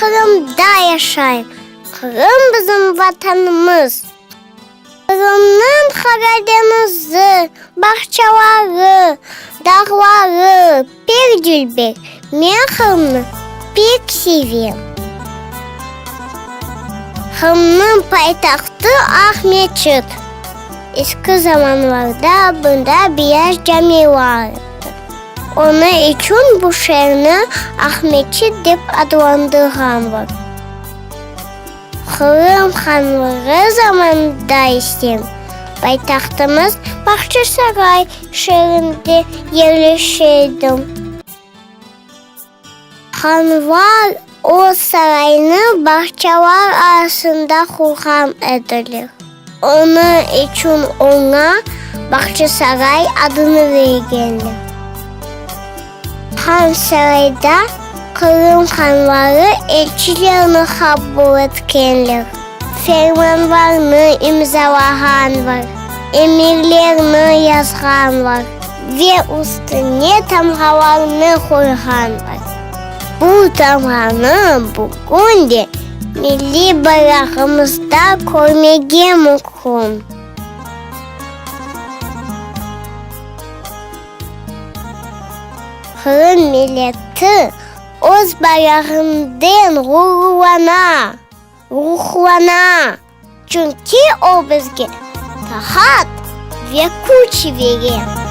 Qırımda yaşayım. Qırım bizim Vatanımız. Qırımnıñ Qara deñizi, bağçaları, dağları pek dülber. Men Qırımnı pek sevem. Qırımnıñ paytahtı Aqmeçit. Eski zamanlarda bunda beyaz cami bar edi. Onıñ içün bu şeerni Aqmeçit dep adlandırğanlar. Qırım hanlığı zamanında ise paytahtımız Bağçasaray şeerinde yerleşe edi. Hanlar o saraynı bağçalar arasında qurğan ediler. Onıñ içün oña Bağçasaray adını bergenler. Hansarayda Qırım hanları elçilerni qabul etkenler, fermanlarnı imzalağanlar, emirlerni yazğanlar ve üstüne tamğalarnı qoyğanlar. Bu tamğanı bugün de milliy bayrağımızda körmege mümkün. Qırım milleti öz bayrağından ğururlana, ruhlana, çünki o bizge tahat ve küç bere.